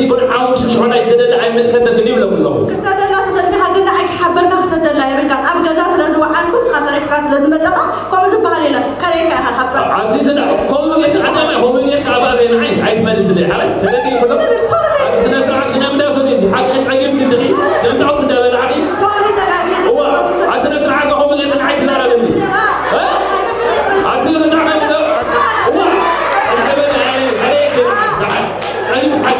ይኹን ሓሙሽተ ሽሕ ናይ ዝደለ ኣይምልከተክን ይብለኩ ኣለኹ። ክሰደላ ትኽእል ኢኻ፣ ግን ንዓይ ክሓበርካ ክሰደላ የብልካን። ኣብ ገዛ ስለ ዝወዓልኩ፣ ንስኻ ሰሪሕካ ስለ ዝመጻኻ፣ ከምኡ ዝበሃል የለን። ከርእየካ ኢኻ ካብ ጸርፊ። ኣቲ ስዳ፣ ከምኡ ጌርካ፣ ቀዳማይ ከምኡ ጌርካ ኣብ ኣበይ ንዓይ ኣይትመልስለይ፣ ሓራይ? ተደጊም ብሎ። ሶሪ፣ ሶሪ፣ ሶሪ። ኣቲ ስነ ስርዓት ግን ኣብ እንዳ ሶሪ እዚ፣ ሓቂ ጸጊምኪ እንድኺ፣ ንምንታይ እንዳበላዕኺ? ሶሪ፣ ተጋግየ። እዋ፣ ኣቲ ስነ ስርዓት ከምኡ ጌርካ ንዓይ ትዛረብኒ። እ? ኣቲ ብጣዕሚ፣ እዋ፣ እንታይ በላ፣ ኣይ፣ ኣይ፣ ኣይ፣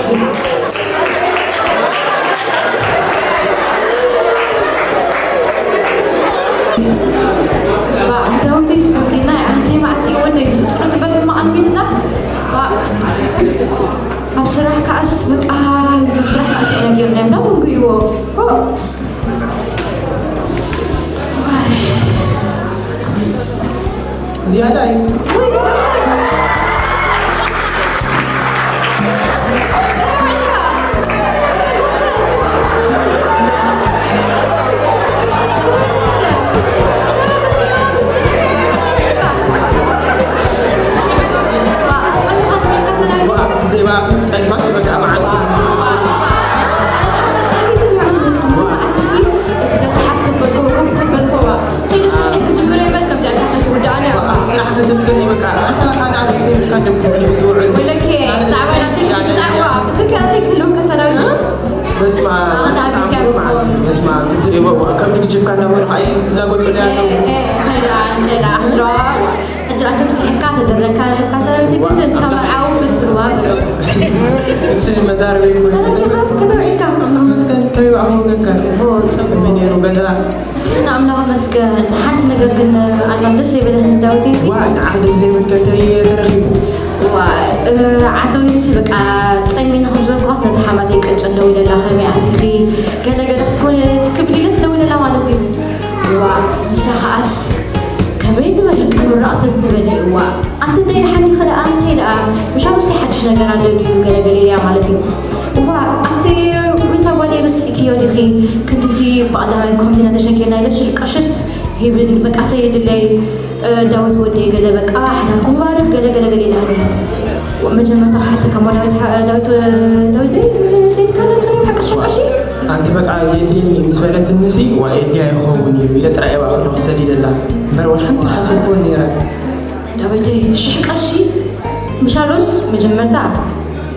ዳዊተይ ስቶርጊና ኣንተይ ማዕቲ ወደይ ዝብፅሩ ትበል ድማ ኣንቢድና ኣብ ስራሕ ከኣስ በቃ እዞም ስራሕ ከኣስ ኢና ጌርና እዮም ዳቦ ንጉይዎ ዝያዳ እዩ። ብዘይ ብኣኺ ዝጸልማት በቃ መዓልቲ። ስራሕ ክትብትር እዩ በቃ። ኣንታ ካልእ ኣንስቲ የብልካ ደም ክብልዑ ዝውዕል። ወለኬ፣ ብዛዕባ ናተይ፣ ብዛዕባ፣ ብዘይ ክልተይ ክህልወካ ተራዊት። በስመ ኣብ። ኣነ ኣብ ኢድካ በስመ ኣብ። ትኸውን። በስመ ኣብ። ትትሪ በ-፣ ከምቲ ግጅፍካ እናበሉ ከዓ እዩ ዝላጎጹ ኣለዉ። እ፣ እ፣ ኸይዳ፣ እንደ ዳ፣ ሕጅራ፣ ሕጅራ ተብዚሕካ፣ ተደረካ፣ ረኽብካ፣ ተራዊት ዋ፣ ግን፣ ኣምላኽ። ካብ መርዓዊ ብትርዋ፣ ብሎ። እሱ መዛረቢ ይኮን። ሰላም ኢኻ? ከመይ ውዒልካ? ኣምላኽ መስገን። ከመይ በዓኹም ወገንካ? ኦ፣ ጽቡቕ። ከመይ ነይሩ ገዛ? ንኣምላኽ መስገን። ሓንቲ ነገር ግን ኣላ ደስ ዘይበለኒ ዳዊተይ። ዋ፣ ንዓኽ ደስ ዘይብልከ እንታይ ተረኺቡ? ዋ፣ እ፣ ዓተዊስ በቃ ጸሚነ ከም ዝበልኩኻስ ነታ ሓማተይ ቀጨ ደው ኢለላ ከመይ ኣቲኺ ገለ ገለ ክትኮን ትክብሊ ኢለስ ደው ኢለላ ማለት እዩ። ዋ፣ ንሳ ኸኣስ ከመይ ዝበለ ቅብራእ ተዝትበለ ዋ። ኣቲ እንታይ ደሓን ኢኺ ደኣ እንታይ ደኣ ምሻ ምስቲ ሓድሽ ነገር ኣሎ ድዩ ገለ ገለ ኢለያ ማለት እዩ። እዋ ኣቲ ዊንታ ጓለይ ረሲዕክዮ ዲኺ ክንድዚ ብቐዳማይ ከምዚ ኢና ተሸኪርና ኢለ ሽሕ ቅርሽስ ሂብን በቃ ሰይድለይ እ፣ ዳዊት ወደይ ገለ በቃ ሓዳርኩም ባርኽ ገለ ገለ ገለ ኢላኒ። መጀመርታ ክሓተካ እሞ ዳዊት ሓ-፣ ዳዊት፣ እ፣ ዳዊተይ፣ እ፣ ሰይድካ ኣለኒ ከመይ ሓቅሽ ሓቅሽ? ኣንቲ በቃ የድልየኒ ምስ በለትኒ ሲ ዋ የድልያ ይኸውን እዩ ኢለ ጥራይ እየ ባእኸሎ ክሰድ ኢለላ እምበር ወላ ሓንቲ ሓሰብኩዎን ነይረ። ዳዊተይ ሽሕ ቅርሺ ምሻሎስ መጀመርታ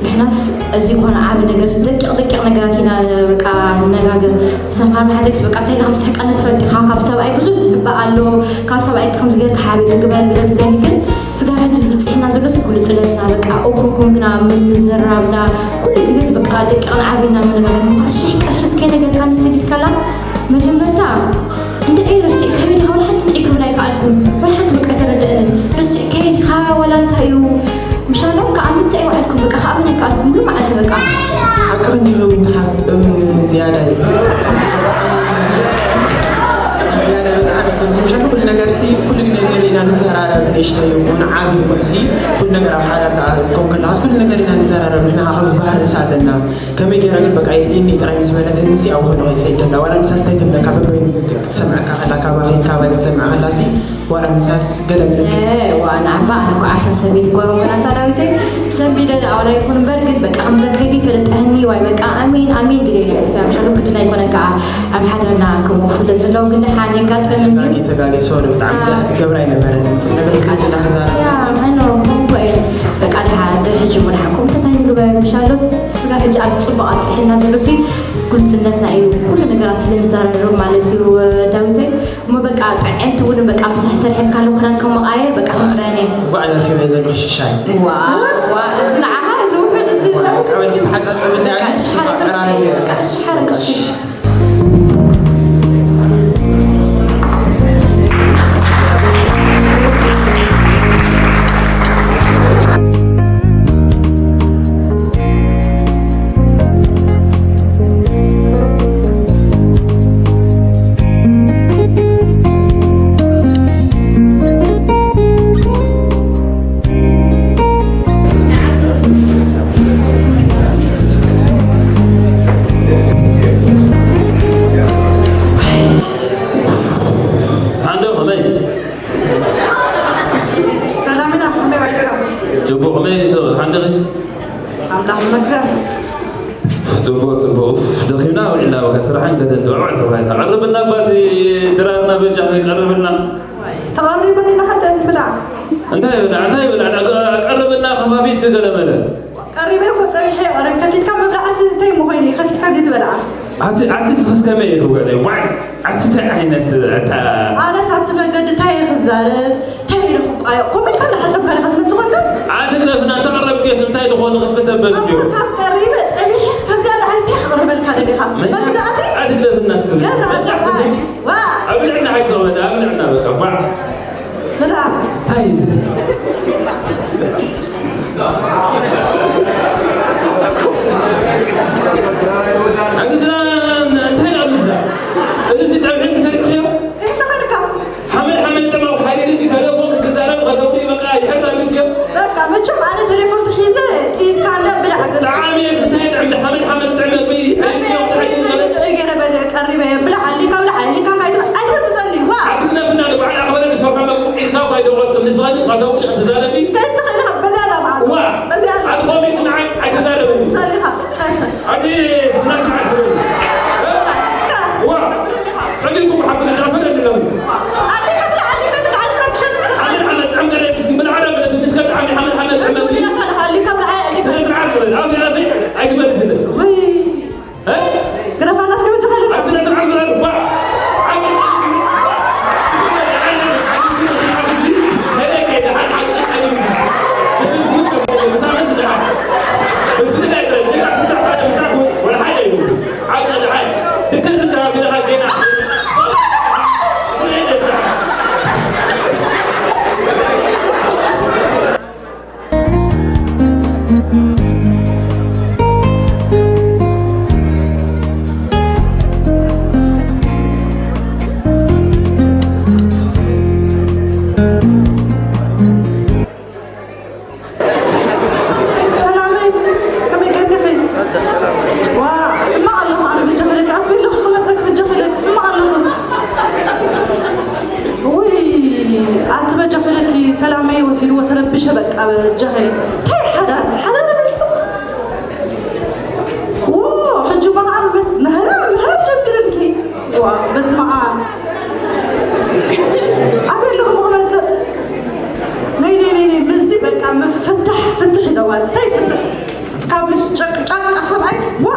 ንሕናስ እዚ ኮነ ዓቢ ነገር ደቂቕ ደቂቕ ነገራት ኢና በቃ ንነጋገር። ሰምሃር መሓዘይስ በቃ እንታይ ኢልካ ምትሕቀኒ ትፈልጢ ኢኻ። ካብ ሰብኣይ ብዙሕ ዝሕባእ ኣሎ። ካብ ሰብኣይ ከምዚ ጌርካ ሓቢእኪ ግበሪ ግደ ትብለኒ ግን ስጋብ ሕጂ ዝብጽሕና ዘሎስ ግሉጽነትና በቃ ኦፕን ኮንግና ምዝራብና ኩሉ ግዜስ በቃ ደቂቕን ዓብን ኢና ምንነጋገር። እሞ ሽሕ ቅርሺ እስከ ነገርካ ንሰጊድካላ መጀመርታ እንድዒ ረሲዕ ከመይ ዲኻ? ወላ ሓንቲ እንድዒ ክብል ኣይከኣልኩን። ወላ ሓንቲ በቃ ኣይተረደእንን። ረሲዕ ከመይ ዲኻ? ወላ እንታይ እዩ? ምሻሎም ክኣምን ኣይወዓልኩን። በቃ ክኣምን ኣይከኣልኩን። ሙሉ መዓልቲ በቃ። ሓቅኺ እንዲኺ እውን ትሓዝ እም ዝያዳ እዩ። ዝያዳ ብጣዕሚ ከምዚ ምሻሉ ኩሉ ነገር ሲ ኩሉ ግዜ ገለ ኢና ንዘራረብ ንእሽተይ ይኹን ዓቢ ይኹን ሲ ኩሉ ነገር ኣብ ሓዳር ክኣ ክትከውን ከለኻስ ኩሉ ነገር ኢና ንዘራረብ ንሕና ከም ባህርስ ኣለና። ከመይ ገይራ ግን በቃ የድልየኒ ጥራይ ምስ በለትኒ ሲ ኣብኡ ከለኹ ይሰይደላ ዋላ ንሳስ እንታይ ትብለካ በበይኑ ክትሰምዐካ ከላ ካባኺ ካባይ ክትሰምዕ ከላ ሲ ዋላ ንሳስ ገለ ምልክት እ፣ ዋ ንዓባ ኣነ እኮ ዓሻ ሰበይቲ እኮ ኣይኮንኩን ኣታ ዳዊተይ ሰንቢደ ኣዋላ ይኹን እምበር ግን በቃ ከምዘካይዲ ፈለጠህኒ ዋይ በቃ ኣሜን ኣሜን ግደ ኢለ ሕልፍ ያምሻሉ ግድን ኣይኮነን ከዓ ኣብ ሓዳርና ከምኡ ክፍለጥ ዘለዎ ግን ደሓን የጋጥም እንዲ ተጋጊ ተጋጊ ሶሪ ብጣዕሚ ዚያስ ክገብር ኣይነበረን ነገር ግልጽ እንዳተዛረብ ያ፣ I know፣ ኮንኮ እየ። በቃ ደሓን፣ ሕጂ እውን ሓቆም ተታይ ንግበር ምሻሎ። ስጋ ሕጂ ኣብ ጽቡቕ ኣብጽሕና ዘሎ ሲ ግልጽነትና እዩ። ኩሉ ነገራት ስለ ንዘራረብ ማለት እዩ፣ ዳዊተይ። እሞ በቃ ጥዕምቲ እውን በቃ ምሳሕ ሰርሐልካ ኣለኹ ክዳን ከመቓየር በቃ ክንጸነ። ጓዕና ከመይ ዘለኹ ሽሻይ? ዋ፣ ዋ፣ እዚ ንዓኻ፣ እዚ ውሑድ፣ እዚ፣ እዚ ውሑድ። በቃ በቃ ተሓጻጸብ እንዳ በቃ እሺ፣ ሓረክ፣ ኣቀራረብ በቃ እሺ፣ ሓረክ፣ እሺ። ሓንዶ ከመይ? ሰላም ኢና፣ ከመይ ውዒልካ? ጽቡቕ፣ ከመይ ሰብ ሓንዶ? ኣምላኽ ይመስገን። ጽቡቕ፣ ጽቡቕ። ኡፍ፣ ደኺምና ውዒልና፣ በቃ ስራሕን ከደን ድዑዕ ተባሂልና። ቀርብልና፣ ኣባቲ ድራርና በጃኺ ቀርብልና። ተቐሪቡኒ፣ ንሓደ ብላዕ። እንታይ ይብላዕ፣ እንታይ ይብላዕ? ቀርብልና፣ ከፋፊትኪ ገለ መለ። ቀሪበ እኮ ጸቢሐ፣ ቀሪብ ከፊትካ ምብላዕሲ እንታይ ምኾይኑ እዩ? ከፊትካ ዘይትበልዓ? ኣቲ፣ ኣቲ ስኽስ ከመይ እዩ ክውዕል? ዋይ፣ ኣቲ እንታይ ዓይነት፣ እታ ኣነስ ኣብቲ መገዲ እንታይ እየ ክዛረብ? እንታይ ኢለ ክቋየቕ? ከምኡ ኢልካ እናሓሰብካ ዲኻ ትመጽእ ኮንካ? ኣቲ ግደፍና፣ እንተቐረብክዮስ እንታይ ዝኾነ ክፍተ በልክዮ? ካብ ቀሪበ ጸቢሐስ ካብዚኣ ንላዕሊ እንታይ ክቕርበልካ ደሊኻ? መን-፣ መግዛእቲ? ኣቲ ግደፍና እስከ። ገዛ ሰብኣይ። ዋ! ኣብ ልዕና ኣይትቕበል፣ ኣብ ልዕና በቃ፣ ዋ! ብላ። እንታይ እዩ እዚ? ኣብዚ ዝና-፣ እንታይ እዩ ኣብዚ ዝና-? እዚ ሲ ጠብሒ ክሰሪሕዮ? እንታይ ተኸልካ? ሓመድ ሓመድ ጥዕም ኣብ ሓዲድ እዩ፣ ተሌፎን ክትዛረብ ከተውቲ በቃ ይሕር ኣቢልክዮ። በቃ መቸም ኣነ ቴሌፎን ተሒዘ ጥይትካ እንዳ ብላዕ ገለ። ጠዓሚ እየ፣ እንታይ ጥዕም፣ ሓመድ ሓመድ ጥዕም መግቢ እዩ። ቀሪበ እየ፣ ጥዕም መግቢ ጥዑይ ገይረ በልዕ፣ ቀሪበ እየ። ብላዕ ኣሊካ፣ ብላዕ ኣሊካ፣ ካይትበ-፣ ኣይትበጥብጠኒ፣ ዋ። ኣትግደፍና ንባዕላ ኣኽበረ ዝሰርሖ መግቢ ኢልካ እኳ ኣይደወልኩም። ንስኻ ግን ከተውቲ ክትዛረቢ። ከይትኽእል ኢኻ፣ በዚያ ኣላ መዓት። ዋ። በዚያ ኣላ። ኣትኾሚ ንዓይ ኣይትዛረበኒ። ትኽእል ኢኻ። ኣቲ ስነ ስርዓት። ዋ። ጸሊምኩም ሓብና ዳፈረ ድለዊ። ሓመድ ሓመድ ጥዕም ገለ ምስኪን ብልዓዳ ገለ ምስከ ጥዓሚ ሓመድ ሓመድ ጥዕም ገለ። ስነ ስርዓት በል። ኣፍ ኣፍ ኣይትመልስለ። ወይ። እ? ግረፋና እስከ መጀመሪያ። ኣብ ስነ ስርዓት በል። ዋ። ሰላመይ፣ ከመይ ቀኒኺ? ዋ፣ ሕማቕ ኣለኹ ኣነ፣ በጃኺ ለኪ፣ ኣትበይ ኣለኹ፣ ክመጸኪ በጃኺ ለኪ፣ ሕማቕ ኣለኹ። ውይ፣ ኣቲ በጃኺ ለኪ፣ ሰላመይ ወሲድዎ፣ ተረቢሸ፣ በቃ፣ በጃኺ ለኪ። እንታይ ሓዳር? ሓዳር ረሲኹ? ዎ፣ ሕጂ በዓል መት-፣ ምህራ-፣ ምህረት ጀሚርልኪ። ዋ፣ በስመ ኣብ። ኣበይ ኣለኹ ክመጽእ? ነይ፣ ነይ፣ ነይ፣ ነይ፣ ምስዚ በቃ ፍትሕ፣ ፍትሕ እዩ ዘዋጽእ። እንታይ ፍትሕ? ካብ ምስ ጨቅ-፣ ጫቃ ሰብኣይ፣ ዋ!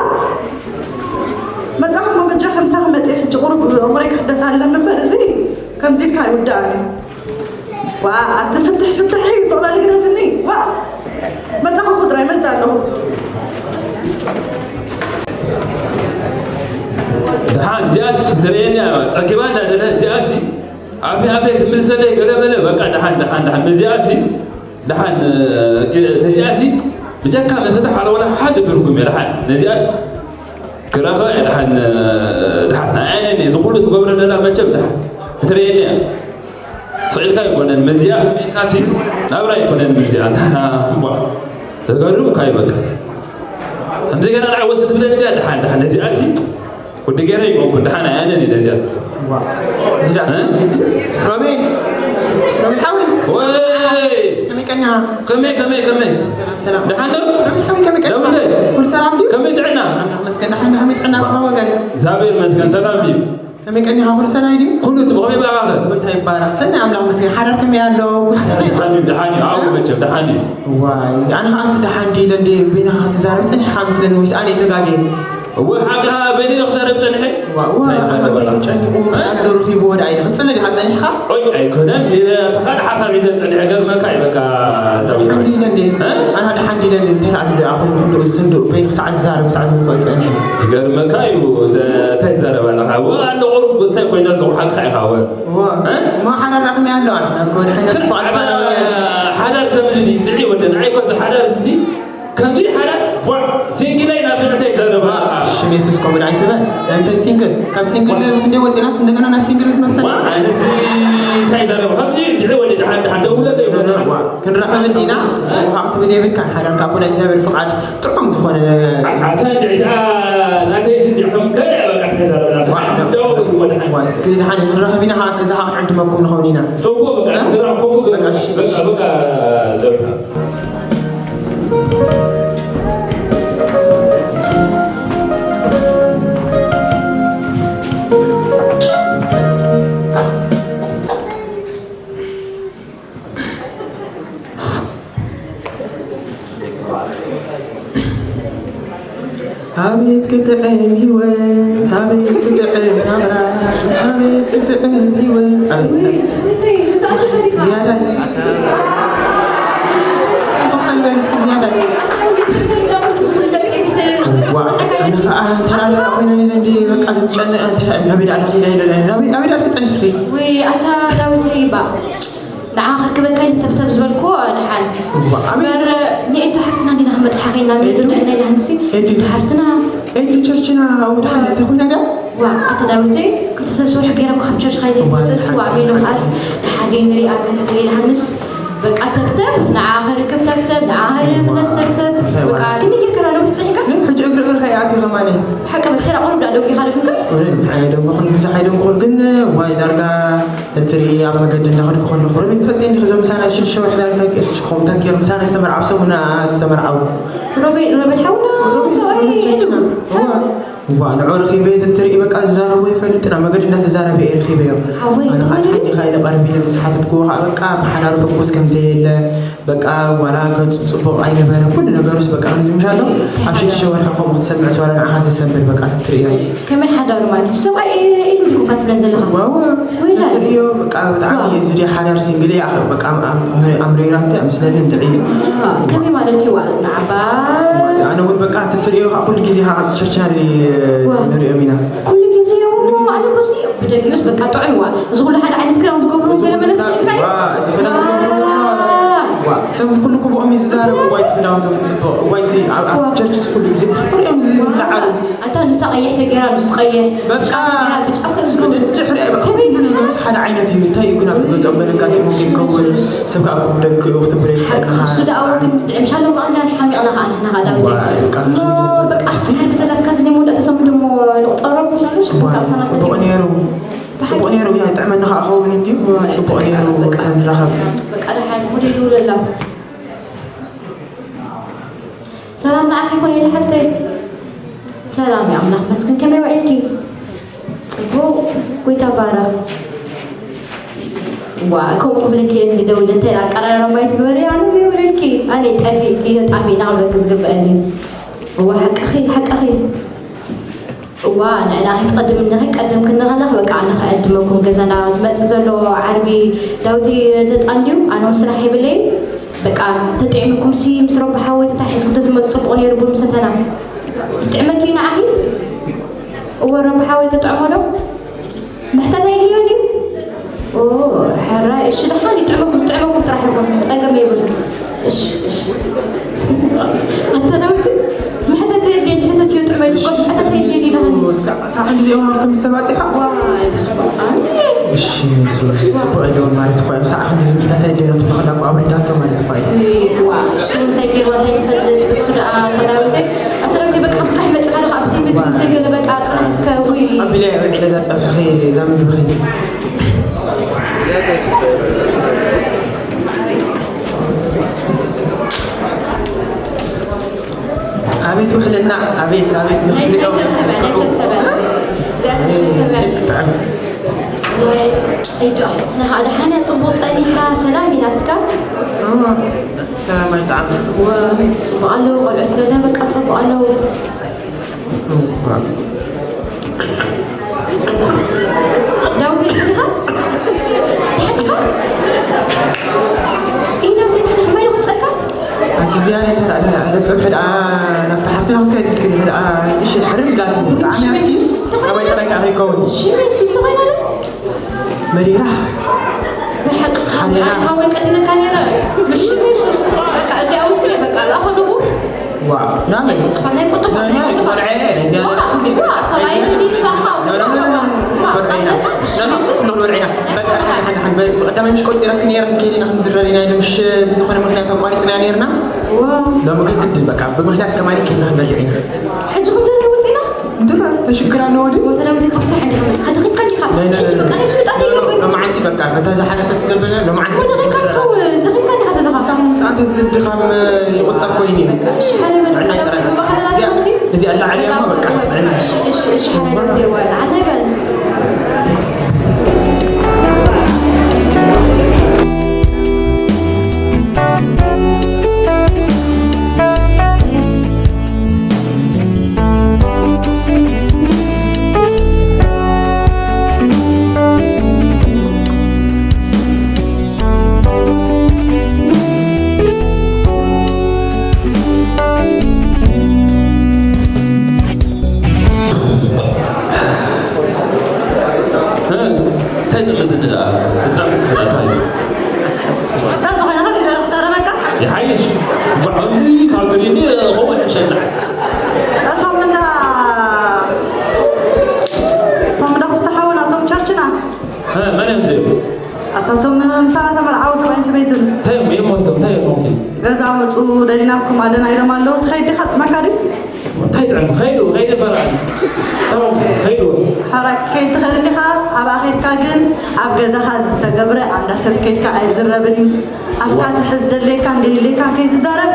መጻኹ እሞ በጃ ከምሳኺ መጺአ ሕጂ ቁሩብ ኣእምሮይ ክሕደስ ኣለኒ እምበር፣ እዚ ከምዚ ኢልካ ኣይውዳእን እዩ። ዋ፣ ኣቲ ፍትሕ ፍትሕ እዩ፣ ስቕ በል ግደፍኒ። ዋ፣ መጻኹ ክድራ ይመጽእ ኣለኹ። ደሓን እዚኣስ ትርእየኒ እያ፣ ጸጊባ እንዳደለ እዚኣሲ ኣፌ ኣፌ ትምልሰለይ ገለ መለ፣ በቃ ደሓን፣ ደሓን፣ ደሓን። እዚኣሲ ደሓን፣ እ፣ ግ-፣ ነዚኣሲ ብጀካ መፍትሕ ኣለወላ ሓደ ትርጉም እየ፣ ደሓን። ነዚኣስ ክረኸ እየ፣ ደሓን፣ እ፣ ደሓን። ኣየነኒ እዚ ኩሉ ትገብረ ደላ መቸም ደሓን ክትርእየኒ እያ። ስቕ ኢልካ ኣይኮነን፣ መዚኣ ከመይ ኢልካ ሲ ናብራ ኣይኮነን፣ መዚኣ እንታ እምቧ። ዘገርም እኳ እዩ በቃ። ከምዚ ገይራ ንዓይ ወስ ክትብለኒ እዚኣ፣ ደሓን፣ ደሓን፣ ነዚኣ ሲ ወዲ ገይረ ይኮንኩ፣ ደሓን ኣየነን እየ ነዚኣ ሲ። ዋ። እዚ ደኣ እ? ሮቤል፣ ሮቤል ሓወይ። ወይ! ከመይ ቀኒኻ? ከመይ፣ ከመይ፣ ከመይ? ሰላም፣ ሰላም። ደሓን ዶ? ሮቤል ሓወይ፣ ከመይ ቀኒኻ? ደምንታይ? ኩሉ ሰላም ድዩ? ከመይ ጥዕና? ኣምላኽ መስገን፣ ደሓን፣ ከመይ ጥዕና፣ ኣምላኽ ወገን? እግዚኣብሔር ይመስገን፣ ሰላም ድዩ? ከመይ ቀኒኻ? ኩሉ ሰናይ ድዩ? ኩሉ ጽቡቕ፣ ከመይ ብኣኻኸ? ጎይታ ይባረኽ። ሰናይ ኣምላኽ መስገን። ሓዳር ከመይ ኣሎ? ኩሉ ሰናይ ድዩ? ደሓን እዩ፣ ደሓን እዩ። ኣብኡ መቸም ደሓን እዩ። ዋይ፣ ኣነ ኸኣ ኣንቲ ደሓን ድዩ ኢለ እንደ በይንኻ ክትዛረብ ጸኒሕካ መስለኒ፣ ወይስ ኣነ ተጋግየ? እወ፣ ሓቅኻ በይነይ ክዛረብ ጸኒሐ። ዋ፣ ዋ፣ እንታይ ኣነ እንታይ ማለት? ተጨኒቑ፣ እ? ተናግዶ ረኺብዎ ደኣ ኢለ ክትጽሊ ዲኻ ጸኒሕካ? ኦይ፣ ኣይኮነን፣ እቲ ካልእ ሓሳብ ሒዘ ጸኒሐ፣ ገርመካ እዩ በቃ። ደሓን ድዩ ኢለ እንደ? እ? ኣነ ደሓን ድዩ ኢለ እንደ? እንታይ ደኣ ኣሎ ደኣ ኮይኑ ክንድኡ፣ ክንድኡ በይኑ ክሳዕ ዝዛረብ፣ ክሳዕ ዝውቀ ጸኒሑ። ይገርመካ እዩ፣ እንተ-፣ እንታይ ትዛረብ ኣለኻ? እወ፣ ኣሎ ቁሩብ ጎስታይ ኮይነ ኣለኹ፣ ሓቅኻ ኢኻ፣ እወ። እወ። እ? እሞ ሓዳር ከመይ ኣሎ? ኣነ እኮ ድሕነት እኮ ኣልባ ነው ወገን። ሓዳር ከምዚ ድዩ? እንድዒ ወደን፣ ኣይ፣ እኮ እዚ ሓዳር እዚ ከምዚ ሓዳር፣ ቧዕ፣ ሲንግለይ ናብ ሽዑ እንታይ ይዛረብ? ዋ፣ ሽም የሱስ ከምኡ ድኣ ኣይትበል። እንታይ ሲንግል? ካብ ሲንግል ክንደይ ወፂናስ እንደገና ናብ ሲንግል ክትመልሰና? ዋ፣ ኣነዚ እንታይ ይዛረብ? ከምዚ ድዒ ወዲ ደሓን ደሓን ደውለለይ ወዲ ደሓን። ዋ፣ ክንራኸብ እንዲና፣ ከምኡ ከዓ ክትብል የብልካን። ሓዳርካ እኮ ናይ እግዚኣብሔር ፍቃድ ጥዑም ዝኾነ ነ-፣ ዓ-፣ ዓታ እንድዒ፣ ዓ-፣ ናተይ ስንዲ ከም ገለ በቃ እንታይ ይዛረብ? ዋ፣ ደውል ወዲ ደሓን። ዋ፣ እስኪ ደሓን ክንራኸብ ኢና፣ ከዓ ገዛኻ ክንዕድመኩም ንኸውን ኢና። ጽቡቕ በቃ፣ እ? ግራ ኮኩ በቃ፣ እሺ፣ በቃ፣ እሺ። በቃ፣ ደውል። ኣቤት ክትዕም ህይወት፣ ኣቤት ክትዕም ናብራ፣ ኣቤት ክትዕም ህይወት። ኣቤት ዝያዳ ጽቡቕ ፈልበል እስኪ ዝያዳ። ዋ፣ ኣነ ኸኣ እንተ ኣላ ኮይነ ነለ እንዲ በቃ ተጨነቐ እንተ ናበይ ደኣ ከይዳ ኢለ ናበይ ናበይ ደኣ ክትጸንሕኺ? ወይ ኣታ ዳዊተይ እባ ንዓ ክርክበካ ኢለ ተብተብ ዝበልክዎ ደሓን። እዋ፣ ኣበይ እምበር፣ ንኤዱ ሓፍትና እንዲና ክመጽሓ ኸይና፣ ንኤዱ ኤዱ? ንዕና ኢላ ክንሲ፣ ኤዱ? ኤዱ ሓፍትና። ኤዱ ቸርችና፣ እዋ፣ ደሓን፣ እንታይ ኮይና ድያ? ዋ፣ ኣታ ዳዊተይ፣ ክልተ ሰለስተ ወርሒ ገይራ እኮ ካብ ቸርች ኸይደ እዋ፣ ብጽጽ፣ ደሓን፣ ዋ፣ ሜሎ ደሓን። ከኣስ፣ ደሓን ደይ ንሪኣ፣ ግን እንተ ኢላ ክንስ፣ በቃ ተብተብ፣ ንዓ ክርክብ ተብተብ፣ ንዓ ክርክብ እዋ፣ ተብተብ፣ እንታይ እዋ? በቃ፣ ክንዲ ጌርካ ዶ ምሕጽን ኢልካ? ነ፣ ሕጂ እግሪ እግሪ ኸይኣትየ ኸማኒ። ሓቂ፣ በቃ፣ ተራ ቁሩብ ደኣ ደው ኢኻ፣ ግን? ወይኔ፣ ኣይደንጎኹን፣ ብዙሕ ኣይደንጎኹን፣ ግን፣ ዋይ፣ ዳርጋ እትርኢ ኣብ መገዲ እንዳኸድኩ ከለኹ፣ ሮቤል ትፈልጥዮ እንዲኺ፣ እዞም ምሳና ሽዱሽተ ወርሒ ዳርጋ ክኾምታት ገይሩ ምሳና ዝተመርዓው፣ ሰሙና ዝተመርዓው። ሮቤል፣ ሮቤል ሓውና፣ ሮቤል፣ ሰብኣይ ሮቤል ኢሉ። ቸርችና። እዋ፣ እዋ፣ ንዑ ረኺበዮ ተትርኢ፣ በቃ ዝዛረቦ ይፈልጥ፣ ናብ መገዲ እንዳተዛረበ እየ ረኺበዮ። ሓወይ፣ ኣነ ከዓ ትኾኑ? ሓንቲ ኢኻ ኢለ ቀርብ ኢለ ምስ ሓተትክዎ ከዓ፣ በቃ ብሓዳሩ ሕጉስ ከም ዘየለ፣ በቃ ዋላ ገጹ ጽቡቕ ኣይነበረ፣ ኩሉ ነገሩስ በቃ ከምዚ ምሽ ኣሎ። ኣብ ሽዱሽተ ወርሒ ከምኡ ክትሰምዕስ ዋላ ንዓኻ ዘሰንብድ በቃ ክትርእዮ። ከመይ ሓዳሩ ማለት እዩ? ሰብኣይ ኢሉ ድኩም ካትብለን ዘለኻ? ዋው፣ ወይላይ። ትርእዮ በቃ ብጣዕሚ ዋው። እዚ ድያ ሓዳር ሲንግል እያ፣ በቃ ኣም-፣ ኣም-፣ ኣምሪራቶ እያ ምስለኒ እንድዒ። ኣሃ፣ ከመይ ማለት እዩ? ዋ፣ ንዓባ። እዚ ኣነ እውን በቃ ትርእዮ ከዓ ኩሉ ግዜ ከዓ ኣብቲ ቸርችና ድ-፣ ዋው። ንርእዮም ኢና። ኩሉ ግዜ እሞ ኣነ እኮ ሲ ብደጊኡስ በቃ ጥዑም ዋ። እዚ ኩሉ ሓደ ዓይነት ክዳን ዝገብሩ ኩሉ ገለ መለስ ክዳን፣ ኢልካ እዩ? ዋ፣ እዚ ክዳን ዝገብሩ ዋ። ዋ፣ ሰብ ኩሉ ክብኦም እዩ ዝዛረብ። እዋይ፣ እቲ ክዳውንቶም ክጽብቕ። እዋይ፣ እቲ ኣብ፣ ኣብቲ ዋ። ቸርችስ ኩሉ ግዜ ብፍቕሪ እዮም ዝለዓሉ። ኣታ ንሳ ቀይሕ ተገይራ፣ ንሱ ቀይሕ፣ በቃ፣ ብጫ ተገይራ፣ ብጫ ከም ዝገብሩ። ብድሕሪኣ በቃ ከመይ ኩሉ ነገርስ ሓደ ዓይነት እዩ። እንታይ እዩ ግን ኣብቲ ገዝኦም ገለ ኣጋጢሞም ከይከውን? ሰብ ከዓ ከምኡ ደግ ክትብሎ ሓቂ ይትኽእል። እሱ ደኣ ወግን ድዕምሻሎም ኣምላኽ ሓሚቕና ኸዓ ንሕና ኸዓ ዳዊተይ። ዋይ፣ በቃ እሞ በቃ፣ ሓሳብ ብዘላትካ ዝኔ መወዳእታ ሰሙን ደሞ ንቑጸሮም፣ ምሻሉ ሽግር ዋይ፣ ካብ ሰማት ጽቡቕ ሰቲሙ። ነይሩ። ብሓቂ ጽቡቕ ነይሩ። ያ ጥዕመና ኸዓ ኸውን እንድዩ። ዋይ፣ ጽቡቕ በቃ፣ ነይሩ። በቃ። ሰንረኸብ። በቃ፣ ደሓን፣ ሙደይ ይውለላ። ሰላም ንዓኺ ይኹን የለ ሓፍተይ። ሰላም እዩ ኣምላኽ መስግን። ከመይ ውዒልኪ? ጽቡቕ፣ ጎይታ ባረኽ። ዋ፣ ከምኡ ክብለኪ እየ እንዲ ደውለ፣ እንታይ ኢለ ኣቀራርባ ማይ ትግበሪ? ኣነ ደውለልኪ፣ ኣነ ጠፊእኪ፣ ተጣፊእና ክብለኪ ዝግበአኒ። እዋ፣ ሓቅኺ፣ ሓቅኺ። እዋ፣ ንዕና ከይትቐድም እንዲኺ፣ ቀደም ክንኸለኽ፣ በቃ፣ ኣነ ክዕድመኩም ገዛና ዝመጽእ ዘሎ ዓርቢ ዳዊት ነጻ እንድዩ፣ ኣነ እውን ስራሕ የብለይ። በቃ፣ ተጥዕምኩም ሲ ምስ ረቢ ሓወይ ተታሒዝኩም ተትመጽእ ጽቡቕ ነይሩ፣ ቡን ምሰተና። ይጥዕመኪ ንዓኺ? እወ፣ ረቢ ሓወይ ከጥዕሞ ዶ? ምሕታት ኣይድልዮን እዩ? ኦ፣ ሕራይ፣ እሺ፣ ደሓን ይጥዕመኩም፣ ዝጥዕመኩም ጥራሕ ይኹን፣ ጸገም የብሉን። እሺ፣ እሺ። ኣታ ዳዊት፣ ምሕታት የድልየን፣ ሕተት እዩ ጥዑመ ኢልኩም፣ ምሕታት የድልየን ኢላትኒ። እስካ፣ ሳዕ ክንዲ እዚኦም ከም ዝተባጺኻ? ዋይ፣ ብስመ ኣብ። እሺ፣ የሱስ፣ ጽቡቕ የለውን ማለት እኳ እዩ። ሳዕ ክንዲ እዚ ምሕታት የድልየን ትብሎ ከላ እኮ ኣውሪዳቶ ማለት እኳ እዩ። እይ፣ ዋ፣ እሱ እንታይ ገይርዋ እንታይ ይፈልጥ? እሱ ደኣ ኣታ ዳዊተይ፣ ኣታ ዳዊተይ፣ በቃ፣ ኣብ ስራሕ መጺኻ ዶ፣ ኣብ ዘይመት-፣ ዘይገለ፣ በቃ፣ ጽናሕ እስከ፣ ውይ። ኣቢለ እየ ውዒለ እዛ ጸብሕኺ፣ እዛ ምግብኺ። ኣቤት ውሕልና፣ ኣቤት፣ ኣቤት፣ ናይ ንኽትሪኦ። ተብተበ፣ ናይ ተብተበ። እዚኣ ተብተበ። ኣቤት፣ ብጣዕሚ። ወይ፣ ኢዶ ኣሕትና ደሓን እያ፣ ጽቡቕ ጸኒሓ፣ ሰላም ኢላትካ? እዋ፣ ሰላም ኣይጠዓም። ወ-፣ ጽቡቕ ኣለዉ፣ ቆልዑት ገለ በቃ ጽቡቕ ኣለዉ። እዋ። ዳዊት ኢኻ? ደሓን ኢኻ? ኢይ፣ ዳዊት፣ ደሓን ኢኻ? ማይ ዶ ክምጸልካ? ኣንቲ ዝያዳ ተራ፣ ተራ፣ እዛ ጸብሒ ደኣ ናብታ ሓፍትና ክትከይድ ኢልክኒ ደኣ፣ እሺ፣ ሕርር ኢላትኒ። ብጣዕሚ ኣስኪ፣ ኣባይ ጥራይ ከኣ ከይከውን። ሽም የሱስ ተባሂላ ዶ? መሪራ። ብሓቂ ሓደራ። ሓወይ ቀቲለካ ነይረ። ብሽም የሱስ። በቃ፣ እዚኣ ወስደ፣ በቃ፣ ኣብኣ ከለኹ። ዋው፣ ናበይ? ናይ ቁጥፋ፣ ናይ ቁጥፋ፣ ናይ ናይ ቁጥፋ። ቆልዐ፣ እዚኣ ዋ፣ ናይ ዋ፣ ሰብኣይ እዚኣ እንዲህ ይባሃል። ኖ፣ ኖ፣ ኖ፣ ኖ። ዋ፣ በቃ፣ ኣለካ? ብሽም የሱስ። ኖ፣ ኖ፣ በቃ፣ ደሓን፣ ደሓን፣ ደሓን። በ-፣ ብቐዳማይ ምሽ ቆጺረኪ ነይረ፣ ክንከይድ ኢና፣ ክንድረር ኢና ኢለ፣ ምሽ ብዝኾነ ምኽንያት ኣቋሪጽና ነይርና። ዋ። ሎሚ ግን ግድን፣ በቃ፣ ብምኽንያት ከማኒ ከይድና ክንበልዕ ኢና። ሕጂ ክንድረር ወጺእና? ድሮ ተሽግር ኣለዎ ድዩ? ወተዳዊት ካብ ስራሕ እንዲኻ መጽኻ ደኺምካ ዲኻ? ናይ፣ ናይ፣ ሕጂ በቃ ናይ ስሉጣት ሎ-፣ ሎ-፣ የለብን። ሎማዓንቲ በቃ፣ በታ ዝሓለፈት ዘበለ ሎማዓንቲ ወደ ኺንካ ትኸውን፣ ደኺምካ ዲኻ ዘለኻ? ሳሙን ሰዓት እዚ ድኻም ይቑጸር ኮይኑ እዩ። በቃ፣ እሺ፣ ሓደ በል፣ ዕናይ ቀደም ጥራይ። እባ ኸለና እዚኣ፣ ዘለኺ? እዚኣ ኣላ ዓልያ በቃ፣ እሞ በቃ፣ በቃ፣ ዕናይ። እሺ፣ እሺ፣ እሺ፣ ሓደ በል፣ ዓድና ይበል። ባዕሉ ካብ ትሪኒ ኸው ሕሸና። እቶም እንዳ እቶም እንዳ ኩስታ ሓውና እቶም ቸርችና። እ፣ መን እዮም እዚኦም? ኣታ እቶም ምሳና ተመርዓው ሰብኣይን ሰበይትን። እንታይ እዮም? እዮም ወስዶም? እንታይ እዮም? ኦኬ። ገዛ ምፁ ደሊናኩም ኣለና ኢሎም ኣለዉ። ትኸይድ ዲኻ? ጥዕመካ ድዩ? እንታይ ጥዕም? ኸይዱ፣ ኸይዱ ፈራኒ። ተማም፣ ኸይዱ። ሓራይ ክትከይድ ትኽእል እንዲኻ። ኣብኣ ኸይድካ ግን ኣብ ገዛኻ ዝተገብረ ኣብ እንዳ ሰብ ከይድካ ኣይዝረብን እዩ። ኣፍካ ትሕዝ፣ ደለየካ እንደየለየካ ከይትዛረብ።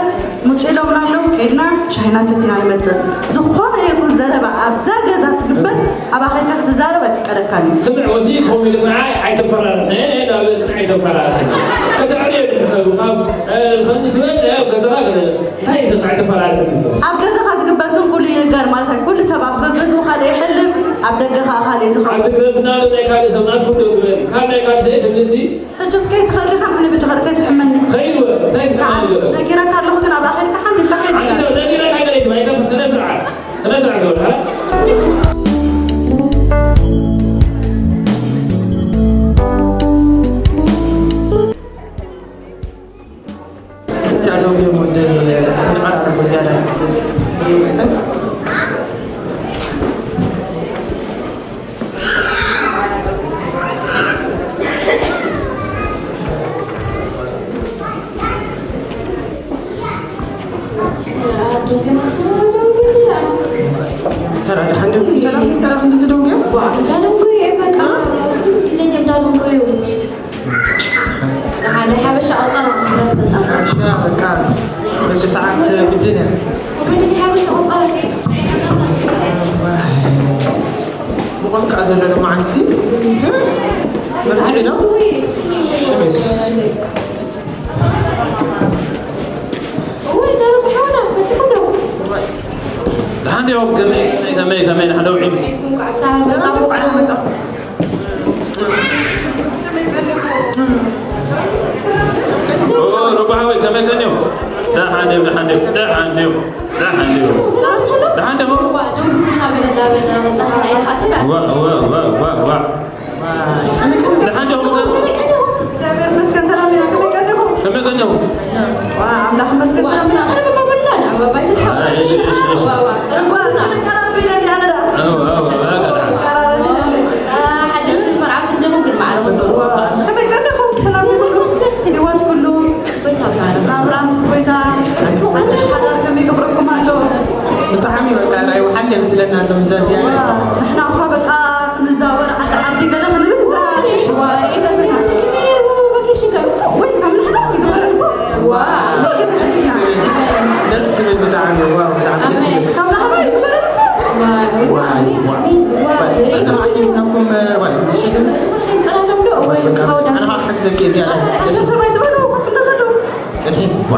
ምፁ ኢሎምና ኣለዉ። ከይድና ሻሂና ሰቲና ንመፅእ። ዝኾነ ይኹን ዘረባ ኣብዛ ገዛ ትግበር ኣብኣ ኸይድካ ክትዛረብ ኣይፍቀደካን እዩ። ስምዕ፣ ወዚ ከምኡ ኢሉ ንዓይ ኣይተፈራርሕ። እ፣ እ፣ ናብ ንዓይ ኣይተፈራርሕ። ከተዕርዮ ድሕሰቡ ካብ፣ እ፣ ከምዚ ትበል፣ እ፣ ገዛኻ ገለ እንታይ እዩ ዝኽዕ ተፈላለ ንሱ? ኣብ ገዛኻ ዝግበር ግን ኩሉ ይንገር ማለት ኣይኮን። ኩሉ ሰብ ኣብ ገገዝኡ ካልእ ይሕልፍ፣ ኣብ ደገ ኸኣ ካልእ እዩ ዝኸውን። ኣብ ትግረፍና ዶ ናይ ካልእ ሰብ ናትኩም ዶ ትበሊ? ካብ ናይ ካልእ ሰብ ትብልሲ? ሕጂ ክትከይድ ትኽእል ኢኻ፣ ኣነ በጃኻ ርእሰይ ትሕመኒ። ከይድ ወ-፣ እንታይ ንዓ ትሕመኒ ገለ? ነጊረካ ኣለኹ ግን ኣብኣ ኸይድካ ሓንቲ ኢልካ ከይድ ኣንቲ ትዛረብ። ዶ ነጊረካ ገለ ይትባይ? ስነ ስርዓት፣ ስነ ስርዓት ገበል፣ ሃ? ዳዶም ወደይ እስኪ ንቐራረቦ ዝያዳ። ተራ ደሓን ዲኹም? ሰላም፣ ደኣ ክንዲ ዝደንጉ እዮም? ዋ፣ እንዳደንጉ እዩ፣ በቃ። ኩሉ ግዜ እንዳደንጉ እዩ። ሓደ ሓበሻ ቆጸራ ክትገዝ በጣም። ሓበሻ በቃ፣ በዚ ሰዓት ግድን እያ። ወይኔ ሓበሻ ቆጸራ። ሙቐት ከኣ ዘሎ ሎማዓንቲ። መብትዒ ዶ? ሽም የሱስ። እዋይ፣ ደርቢ ሓውና፣ መጺኹም ዶ? ደሓን ዲኹም? ከመይ፣ ከመይ፣ ከመይ፣ ደሓን ዶ ውዒልኩም? እንኳዕ ብሰላም መጻኹም። ኦ፣ ሮባ ሓወይ፣ ከመይ ቀንዮም? ደሓን ድዮም፣ ደሓን ድዮም፣ ደሓን ድዮም፣ ደሓን ድዮም። ደሓን ዲኹም? እዋ፣ ደንጉ ፊልማ ገለ እንዳበልና መጻና፣ እንታይ ኢልካ ትብላ? እዋ፣ እዋ፣ እዋ፣ እዋ፣ እዋ። ደሓን ዲኹም? እግዚኣብሔር ይመስገን፣ ሰላም ኢና። ከመይ ቀኒኹም? ከመይ ቀኒኹም? ዋ፣ ኣምላኽ ይመስገን፣ ሰላም ኢና። ቅርብ እኮ በልና፣ ንዓባ ባይትልሓቕ። እሺ፣ እሺ፣ እሺ። ዋ፣ ዋ፣ ቅርብ ዋ፣ በልና። ተቀራረብ ኢለ እኔ ኣነ ዳ። እዋ፣ እዋ፣ እዋ፣ እዋ። ተቀራረብ ኢለ እኔ። አ፣ ሓድሽ መርዓ ክትደሙ ግን ማዕረ። ዋ፣ ከመይ ቀኒኹም? ሰላም ይኹን? ይመስገን። ህይወት ኩሉ። ጎይታ ይባረክ። ናብራ ምስ ጎይታ። ሓዳር ከመይ ይገብረኩም ኣሎ? ብጣዕሚ በቃ ናይ ውሓን የምስለና ኣሎ ምዛ ዝያዳ። ዋ፣ ንሕና እኳ በቃ ክንዛወር ዓዲ ዓዲ ገለ ክንብል እዛ ሽሽ ዋ፣ ኢለትና። ወይ ካብ ንሕና ይግበረልኩም። ዋ። ጽቡቅ ግዜ ሕዝና። ደስ ዝብል ብጣዕሚ፣ ዋው፣ ብጣዕሚ ደስ ዝብል። ካብ ንሕና ይግበረልኩም። ዋ፣ ዋ፣ ዋ። ሰላም ሒዝናኩም፣ ዋ፣ ምሽት። ጽላሎም ዶ ወይ በቃ፣ ካውዳ። ኣነ ኸዓ ክሕግዘኪ እየ ዝያዳ። ኣሸ ተባይ ትበሉ፣ ኮፍ እንዳበሉ። ጽንሒ፣ ዋ።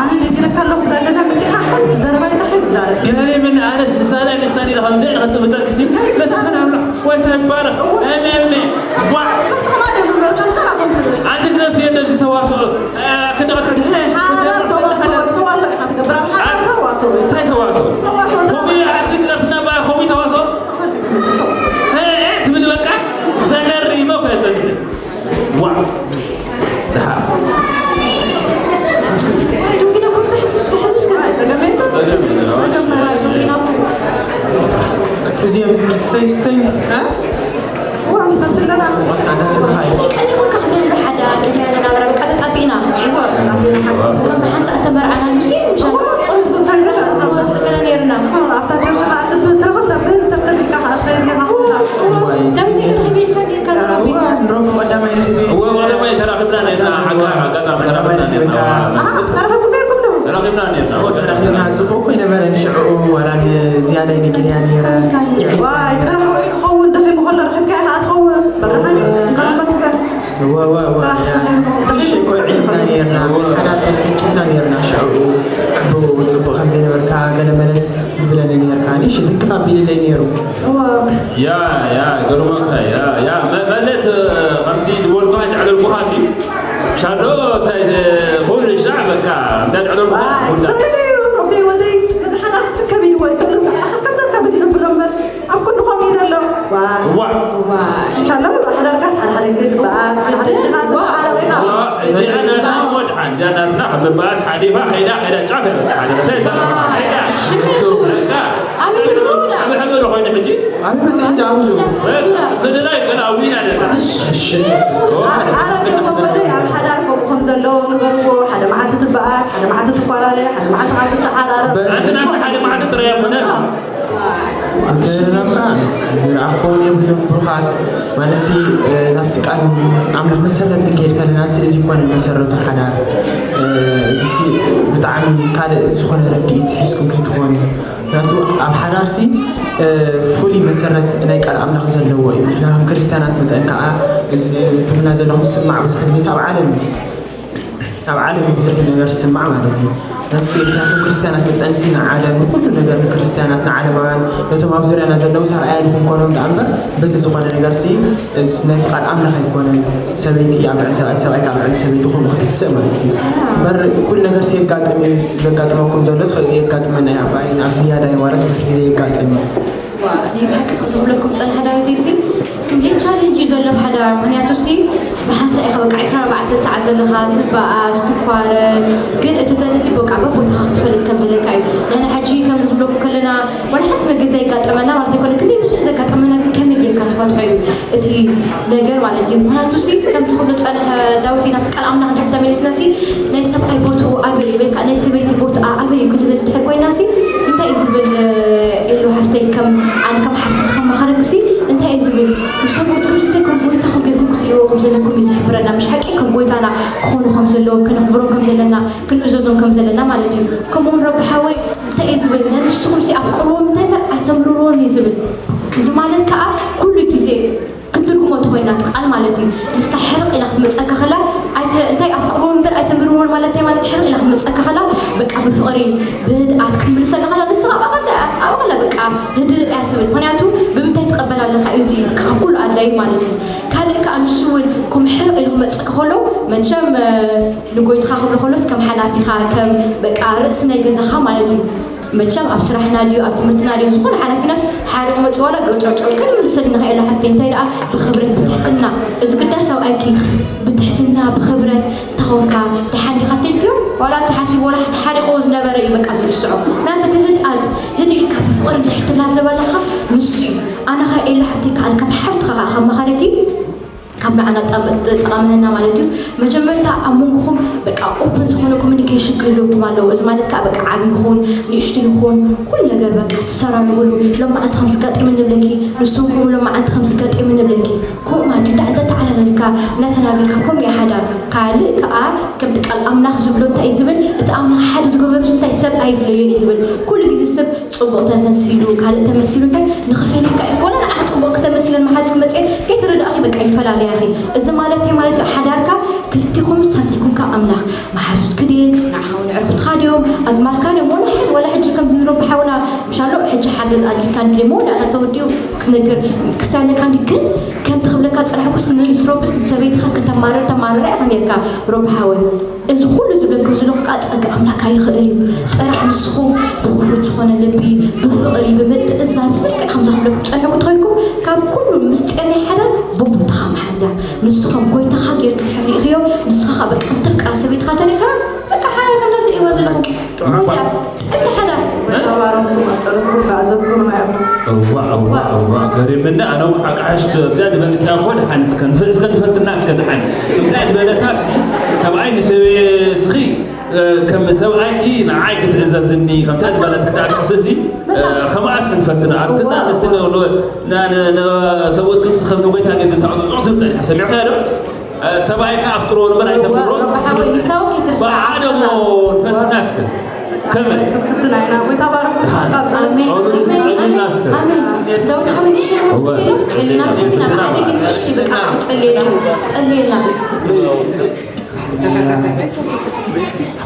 ኣነ ነጊረካ ኣለኹ፣ እዛ ገዛ መጺኻ ሓንቲ ዘረባ ኢልካ ከይትዛረብ። ገለ ምን ኣነስ ንሳላይ ንስታኒ ኢለ ከምዚ ኢለ ከጥምጠክሲ፣ መስፍን ኣምላኽ፣ ጎይታ ይባረኽ። ኣሜን፣ ኣሜን። ዋ። እሱ ዝኾነ ኣይብሉን፣ ከምታ ናቶም ትብል። ኣንቲ ክነፍየ እንደዚ ተዋስኦ፣ እ፣ ክንዲ ቀጥዕቲ፣ እ፣ ሓዳር ተዋስኦ፣ ተዋስኦ ኢኻ ትገብር፣ ኣብ ሓዳር ተዋስኦ። እንታይ ተዋስኦ? ተዋስኦ፣ ከምኡ ተዋስኦ። ኣንቲ ክነፍና ባ፣ ከምኡ ተዋስኦ? እ፣ እ፣ ትብል በቃ፣ ዘገርም እኮ እየ ጸኒሐ። ዋው። ደሓ። ኣትሕዝዮም እስኪ፣ ስተዩ፣ ስተዩ። እ? ዋው፣ ሰትለና። ሞትካ እንዳሰብካ እዩ። ከም ብሓንሳእ ተመርዓና፣ ምሽ፣ ምሽ፣ ወጽእ ገለ ነይርና። ኣብታ ቸርች ከኣ ትብ-፣ ትረኽብ ተብል፣ ተብ-፣ ተብ ኢልካ ከኣ ትኸይድ ኢኻ። ዋይ፣ ደም ዘይረኽብ ኢልካ ኔርካ። እዋ፣ ንሮም ቀዳማይ ረኺበ። እወ፣ ቀዳማይ ተራኺብና ኔርና። ኣጋ-፣ ኣጋጣሚ ተራኺብና ኔርና። ኣሃ፣ ተራኺብኩም ኔርኩም ዶ? ተራኺብና ኔርና። እወ፣ ተራኺብና። ጽቡቕ እኮ ኣይነበረን ሽዑ፣ ዋላ ንዝያዳ ይንግርያ ኔረ። ዋይ፣ ስራሕ ውዒሉ ክኸውን፣ ደኺሙ ከሎ ረኺብካዮ ከኣ ትኸውን። በርሃኒ፣ እንኳዕ ተመስገን። እወ፣ እወ፣ እወ፣ ስራሕ ያ። ተኸይኑ፣ እሺ፣ እኮ ዒድና ኔርና። እወ። ሓዳር ተፈቂድና ኔርና ሽዑ። ኣቦ ጽቡቕ ከም ዘይነበርካ ገለ መለስ ይብለኒ ኔርካ። እሺ፣ ትንክፍ ኣቢልለይ ኔሩ። እወ። ያ፣ ያ፣ ገርመካ፣ ያ፣ ያ፣ መ-፣ ማለት፣ እ፣ ከምቲ ዝበልኩኻ፣ ዘዕለልኩኻ ድዩ? ሻሎ፣ እንታይ፣ እ፣ ኩሉ ሽዓ፣ በቃ፣ እንታይ ዘዕለልኩኻ? ዋይ፣ ኩላ። ሰለሚ፣ ኦኬ፣ ወደይ፣ ነዚ ሓዳር ስከብ ኢልዎ እዩ፣ ሰለሚ፣ ኣኸከብካ ከብድ እዩ ብሎ እምበር፣ ኣብ ኩሉ ከምኡ እዩ ዘሎ። ዋይ። ዋይ። ዋይ። ሻሎ፣ ሓዳርካስ ሓደ ሓደ ግዜ ትበኣስ፣ ሓደ ሓደ ግዜ ግድን፣ ዋይ። ትተዓረቕ ኢኻ። ዋይ፣ እዚኣ ናታ ወደ ናትና ካብ ምባኣስ ሓሊፋ ከይዳ ከይዳ ጫፍ እያ በቃ ሓሊፋ። እንታይ እዛ ከይዳ? ሽመይ ሱስ። በቃ። ኣበይ ትበፅሕ? ኣብ ሕመሉ ኮይኑ ሕጂ። ኣበይ በፂሑ ደኣ ትብሉ? ምድላይ ገና ኣዊና ደና። እሺ። ኣረ ደሞ ወደይ ኣብ ሓዳር ከምኡ ከም ዘሎ ንገርዎ። ሓደ መዓልቲ ትበኣስ፣ ሓደ መዓልቲ ትኳራረ፣ ሓደ መዓልቲ ካብ ትተዓራረብ። ኣንተ ናስ ሓደ መዓልቲ ጥራይ ኣይኮነን። እንተ ናብራ ዝረኣኽዎም የብሉን ብሩኻት። ማለትሲ ናብቲ ቃል ኣምላኽ መሰረት ክንከይድ ከለና ሲ እዚ ኮነ መሰረቱ ሓዳር። እዚ ሲ ብጣዕሚ ካልእ ዝኾነ ርድኢት ሒዝኩም ከይትኾኑ። ምክንያቱ ኣብ ሓዳር ሲ ፍሉይ መሰረት ናይ ቃል ኣምላኽ ዘለዎ እዩ። ንሕና ከም ክርስትያናት መጠን ከዓ እዚ ትብልና ዘለኹም ዝስማዕ ብዙሕ ግዜ ኣብ ዓለም እዩ። ኣብ ዓለም ብዙሕ ነገር ዝስማዕ ማለት እዩ። ነሱ ምክንያቱ ክርስትያናት መጠንሲ ንዓለም ንኩሉ ነገር ንክርስትያናት ንዓለማውያን ነቶም ኣብ ዙርያና ዘለዉ ኣርኣያ ንክንኮኖም ደኣ እምበር በዚ ዝኾነ ነገርሲ እዚ ናይ ፍቓድ ኣምላኽ ኣይኮነን። ሰበይቲ ኣብ ልዕሊ ሰብኣይ ሰብኣይ ካብ ልዕሊ ሰበይቲ ከምኡ ክትስእ ማለት እዩ። እምበር ኩሉ ነገርሲ የጋጥም እዩ። ዘጋጥመኩም ዘሎ የጋጥመና እዩ። ኣብ ዝያዳ ይዋረስ ብዙሕ ግዜ የጋጥም እዩ። ናይ ብሓቂ ከም ዝብለኩም ፀንሐ ዳዊተይሲ ክንደይ ቻሌንጅ እዩ ዘሎ ሓደ ምክንያቱ ሲ ብሓንሳእ ኢኻ በቃ ዕስራን ኣርባዕተን ሰዓት ዘለኻ ትበኣስ ትኳረ ግን እቲ ዘድሊ በቃ በቦታኻ ክትፈልጥ ከም ዘለካ እዩ ናይ ሕጂ ከም ዝብለኩም ከለና ዋላ ሓንቲ ነገር ዘየጋጠመና ማለት ኣይኮነ ክንደይ ብዙሕ ዘጋጠመና ግን ከመይ ጌርካ ትፈትሖ እዩ እቲ ነገር ማለት እዩ ምክንያቱ ሲ ከምቲ ክብሉ ፀንሐ ዳዊት ናብቲ ቃል ኣምላኽ እንድሕር ተመሊስና ሲ ናይ ሰብኣይ ቦትኡ ኣበይ ወይ ከዓ ናይ ሰበይቲ ቦትኣ ኣበይ እዩ ክንብል እንድሕር ኮይና ሲ እንታይ እዩ ዝብል ኤሉ ሓፍተይ ከም ኣነ ከም ሓፍቲ ከማኸረክሲ እንታይ እዩ ዝብል ንሰቦትኩም እንታይ ከም ጎይታኹም ገይርኩም ክትሪእዎ ከም ዘለኩም እዩ ዝሕብረና ምሽ ሓቂ ከም ጎይታና ክኾኑ ከም ዘለዎም ክነኽብሮም ከም ዘለና ክንእዘዞም ከም ዘለና ማለት እዩ ከምኡውን ረቢ ሓወይ እንታይ እዩ ዝብል ንስኹም ሲ ኣፍቅርዎም እንታይ በር ኣይተምርርዎም እዩ ዝብል እዚ ማለት ከዓ ኩሉ ግዜ ክትርጉሞ ተኮይና እቲ ቃል ማለት እዩ ንሳ ሕርቕ ኢላ ክትመፀካ ከላ እንታይ ኣፍቅርዎ እምበር ኣይተምርርዎን ማለት እንታይ ማለት ሕርቕ ኢላ ክትመፀካ ከላ በቃ ብፍቕሪ ብህድኣት ክትምልሰላ ከላ ንስኻ ኣብኣ ከላ በቃ ህድእ እያ ትብል ምክንያቱ ብምንታይ ትቐበል ኣለካ እዩ ካብ ኩሉ ኣድላይ ማለት እዩ ካልእ ከዓ ንሱ እውን ከም ሕርቕ ኢሉ ክመፀካ ከሎ መቸም ንጎይትኻ ክብሎ ከሎስ ከም ሓላፊኻ ከም በቃ ርእሲ ናይ ገዛኻ ማለት እዩ መቸም ኣብ ስራሕና ድዩ ኣብ ትምህርትና ድዩ ዝኾነ ሓላፊናስ ሓደ ክመፅእ ዋላ ገውጨውጨው ከይምልሰልና ከየሎ ሓፍተይ እንታይ ደኣ ብኽብረት ብትሕትና እዚ ግዳ ሰብኣይኪ ብትሕትና ብኽብረት እንተኾንካ ደሓን ዲኻ ተልክዮ ዋላ ተሓሲቡ ዋላ ተሓሪቑ ዝነበረ እዩ በቃ ዝርስዖ ምክንያቱ እቲ ህድኣት ህድእ ኢልካ ብፍቕሪ እንድሕር ትላዘብ ኣለኻ ንሱ እዩ ኣነ ኸ ኤሎ ሓፍተይ ከዓል ከም ሓፍትኻ ከዓ ከም መኻረቲ ካብ ንዓና ጠቐመና ማለት እዩ መጀመርታ ኣብ መንጎኹም በቃ ኦፕን ዝኾነ ኮሚኒኬሽን ክህልወኩም ኣለዎ እዚ ማለት ከዓ በቃ ዓብ ይኹን ንእሽቶ ይኹን ኩሉ ነገር በቃ ትሰራርብሉ ሎማዓንቲ ከም ዝጋጢም ንብለኪ ንስኹም ሎማዓንቲ ከም ዝጋጢም ንብለኪ ከምኡ ማለት እዩ እንተ ተዓላለልካ እናተናገርካ ከምኡ ይሓዳር ካልእ ከዓ ከምቲ ቃል ኣምላኽ ዝብሎ እንታይ እዩ ዝብል እቲ ኣምላኽ ሓደ ዝገበሩ እንታይ ሰብ ኣይፍለዮ እዩ ዝብል ኩሉ ግዜ ሰብ ፅቡቕ ተመሲሉ ካልእ ተመሲሉ እንታይ ንኽፈልየካ እዩ ወላ ንዓኽ ፅቡቕ ክተመሲለን መሓዝኩ መፅኤ ከይተረዳእኺ በቃ ይፈላለያኺ እዚ ማለት እንታይ ማለት እዩ ሓዳርካ ክልቲኹም ሳሲኩምካ ኣምላኽ መሓዙትኪ ድየን ንዓኻ እውን ዕርኩትኻ ድዮም ኣዝማድካ ድዮም ወላ ሓን ወላ ሕጂ ከም ዝንረቡ ሓውና ምሻሎ ሕጂ ሓገዝ ኣድልካ እንድየ መወዳእታ ተወዲኡ ክትነግር ክሳለካ እንዲ ግን ከምቲ ክብለካ ፅናሕኩስ ንስሮብስ ንሰበይትኻ ከተማርር ተማርራ ኢኻ ነርካ ሮብ ሓወይ እዚ ኩሉ ዝብለኩም ዘለኹ ከዓ ፀጋ ኣምላክ ኣይኽእል እዩ። ጥራሕ ንስኹም ብውሑድ ዝኾነ ልቢ፣ ብፍቕሪ፣ ብምትእዝዛዝ ልክዕ ከምዛ ክብለኩም ዝፀንሐኩ እንተኾይንኩም ካብ ኩሉ ምስጢር ናይ ሓዳር ብቦታኻ ምሓዝ እያ። ንሱ ከም ጎይታኻ ጌርካ እንድሕር ሪኢኽዮ ንስኻ ከዓ በቃ እንተፍቅራ ሰበይትኻ ተሪኻ በቃ ሓዳር ከምዛ ትሪእዋ ዘለኹም ጥዑም እያ። ጥዕምቲ ሓዳር። ተባረኹ ኣብ ጸሎትኩም ከዓ ዘክሩና ኢኹም። እዋ እዋ እዋ ገሪምኒ ኣነ እውን ሓቃሕሽ እብዚኣ ዝበለትያ እኮ ድሓን እስከ ንፈ- እስከ ንፈትና እስከ ድሓን እብዚኣ ዝበለታ እስኪ ሰብኣይ ንሰበስኺ ከም ሰብኣይኪ ንዓይ ክትእዘዝኒ ከምታ ዝበለት ሕታ ጥቕሲ ሲ ከምኣስ ክንፈትና ኣብትና ንስቲ ሰቦት ክምሲ ከም ንጎይታ ገግን ታቕጥጡ ትብል ሰሚዕካ ዶ ሰብኣይካ ኣፍቅሮ ንበር ኣይተፍቅሮ ሓወይ ኢሳው ከይትርሳዕ ብሓደ እሞ ንፈትና እስከ ከመይ ክፍትና ኢና ወይ ተባረኹ ካብ ጸሎት ጸሉና እስከ ዳዊት ሓወይ ንእሽቶ ክትጽልየሉ ጸልና ጸልና ዓቢ ግን እሺ በቃ ጸልየሉ ጸልየልና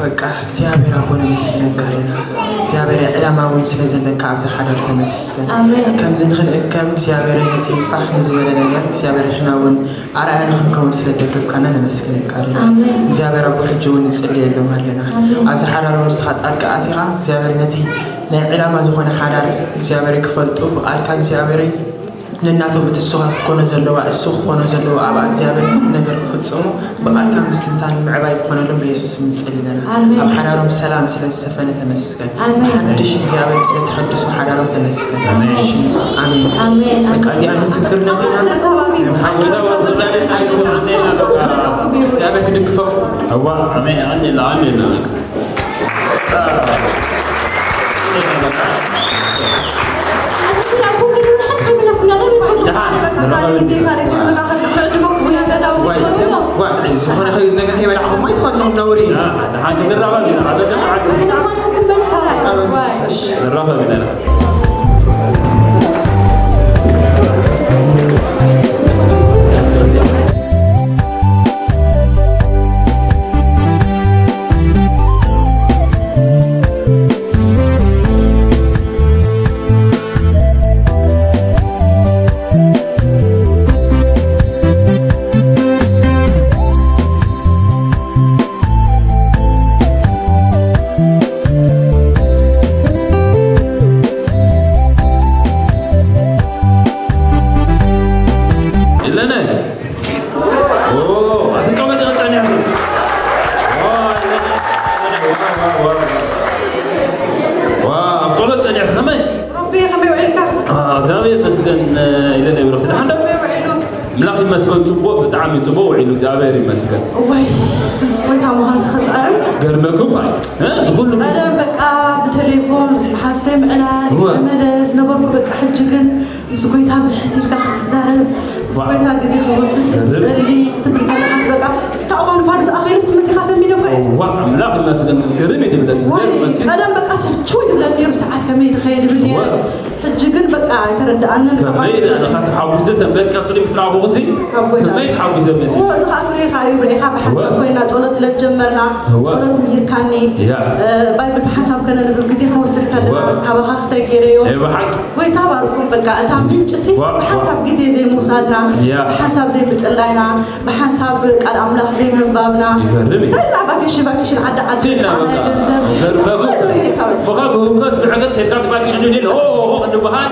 በቃ እግዚኣብሔር ኣቦ ነመስግነካ ኣለና እግዚኣብሔር ዕላማ እውን ስለ ዘለካ ኣብዚ ሓዳር ተመስገን ከምዚ ንክንእከብ እግዚኣብሔር ነቲ ፋሕ ንዝበለ ነገር እግዚኣብሔር ንሕና እውን ኣርኣያ ንክንከውን ስለ ደገፍካና ነመስግነካ ኣለና እግዚኣብሔር ኣቦ ሕጂ እውን ንፅልየሎም ኣለና ኣብዚ ሓዳር እውን ንስኻ ጣልቃ ኣቲኻ እግዚኣብሔር ነቲ ናይ ዕላማ ዝኾነ ሓዳር እግዚኣብሔር ክፈልጡ ብቃልካ እግዚኣብሔር ነናቶም እቲ እሱ ክትኮኖ ዘለዋ እሱ ክኾኖ ዘለዎ ኣብ እግዚኣብሔር ኩሉ ነገር ክፍጽሙ ብቓልካ ምስትንታን ምዕባይ ክኾነሎም ብየሱስ ስም ንጸሊ ኣለና። ኣብ ሓዳሮም ሰላም ስለ ዝሰፈነ ተመስገን። ብሓድሽ እግዚኣብሔር ስለ ተሐድሱ ሓዳሮም ተመስገን። ሽም የሱስ ኣሜን። በቃ እዚኣ ምስክርነት ኢና። እግዚኣብሔር ክድግፈኩም። እዋ ኣሜን። ኣንዴላ ኣንዴላ ዝኾነ ነገር ከይበላዕኹም ኣይትኸድኖም ነውሪ። ንራኸብ ኢና። የለነ። ኦ፣ ኣትቀመጥ ጸኒሑ። ዋ፣ የለነ። ዋ፣ ዋ፣ ዋ። ዋ፣ ኣብ ጸሎት ጸኒሑ። ከመይ? ረቢ፣ ከመይ ውዒልካ? አ፣ እግዚኣብሔር ይመስገን፣ የለነ ብረኽቲ። ደሓን ዶ? ከመይ ውዒሉ? ኣምላኽ ይመስገን፣ ጽቡቕ፣ ብጣዕሚ ጽቡቕ ውዒሉ፣ እግዚኣብሔር ይመስገን። እዋይ፣ እዚ ምስ ጎይታ ምዃን ዝኽእል። ገርመኩም፣ ኣይ፣ እ፣ እዚ ኩሉ ቀደም በቃ ብቴሌፎን ምስ መሓዙተይ ምዕላል፣ እወ። ተመለስ ነበርኩ። በቃ ሕጂ ግን ምስ ጎይታ ብድሕት ኢልካ ክትዛረብ፣ ምስ ዋ። ጎይታ ግዜ ክወስድ ገርም። ክትጸሊ ክትብል ከለኻስ በቃ እታ እዋን ፋዱስ ኣኺሉ ስምዒትካ ሰሚደ እኮ እየ። እዋ፣ ኣምላኽ ይመስገን፣ ዝገርም እዩ ዝብለኪ፣ ዋይ፣ ዝገርመኪ። ቀደም በቃ ስልችው ይብለኒ ነይሩ፣ ሰዓት ከመይ ትኸይድ ይብል ነይሩ። እወ። ሕጂ ግን በቃ ኣይተረድኣንን። ከመይ ኢለ ኣነ ካብ ተሓጒሰ ተንበል ቀጽሊ ምስ ረኣኹኺ ካብ ጎይታ። ከመይ ተሓጒሰ መሲ። እዎ፣ እዚ ኸዓ ፍሬኻ እዩ። ርኢኻ ብሓንሳብ እወ። ኮይና ጸሎት ስለ ዝጀመርና፣ እወ። ጸሎት ምሂርካኒ። ያ። እ፣ ባይብል ብሓንሳብ ከነንብብ ግዜ ክንወስድ ከለና፣ እወ። ካባኻ ክስታይ ገይረዮ። ናይ ብሓቂ። ጎይታ ባርኩም። በቃ እታ ምንጭ ሲ ዋ፣ ዋ። ብሓንሳብ ግዜ ዘይምውሳድና፣ ያ። ብሓንሳብ ዘይምጽላይና፣ ብሓንሳብ ቃል ኣምላኽ ዘይምንባብና፣ ይገርም እዩ። ሰልና ቫኬሽን፣ ቫኬሽን ዓዲ ዓዲ፣ ሰልና ዓዲ በቃ። ገንዘብ፣ ገርመጉ። ብዙሕ እዩ ካብ ብኻ ብህውከት ብዕግርት ከይድካ ቫኬሽን ድዩ? ኦ፣ ኦ፣ ኦ፣ እንበሃል።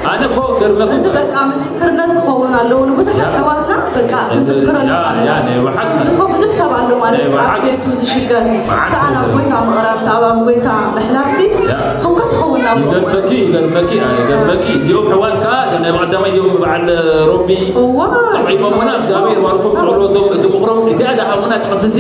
ኣነ እኮ ገርመጉ። እዚ በቃ ምስክርነት ክኸውን ኣለዎ። ንብዙሓት ያ። ኣሕዋትና በቃ እዚ ክንምስክረሉ ያ፣ ኣለና። ያ፣ ናይ ብሓቂ። ኣብዚ እኮ ብዙሕ ሰብ ኣሎ ማለት ናይ እዩ። ኣብ ብሓቂ። ቤቱ ዝሽገር፣ መዓት ሰኣን ኣብ ሰብ። ጎይታ ምቕራብ፣ ሰኣን ኣብ ጎይታ ምሕላፍ ሲ ያ። ህውከት ክኸውን ኣለዎ ማለት ይገርመኪ፣ እዩ። ይገርመኪ፣ ኣይ፣ ይገርመኪ። እዚኦም ኣሕዋት ከኣ ናይ ብቐዳማይ እዚኦም በዓል ሮቢ እዋ። ጠቒሞምና፣ እግዚኣብሔር ባርኮም፣ ጸሎቶም፣ እቲ ምኽሮም፣ እዚኣ ደኣ ሃቡና ጥቕስሲ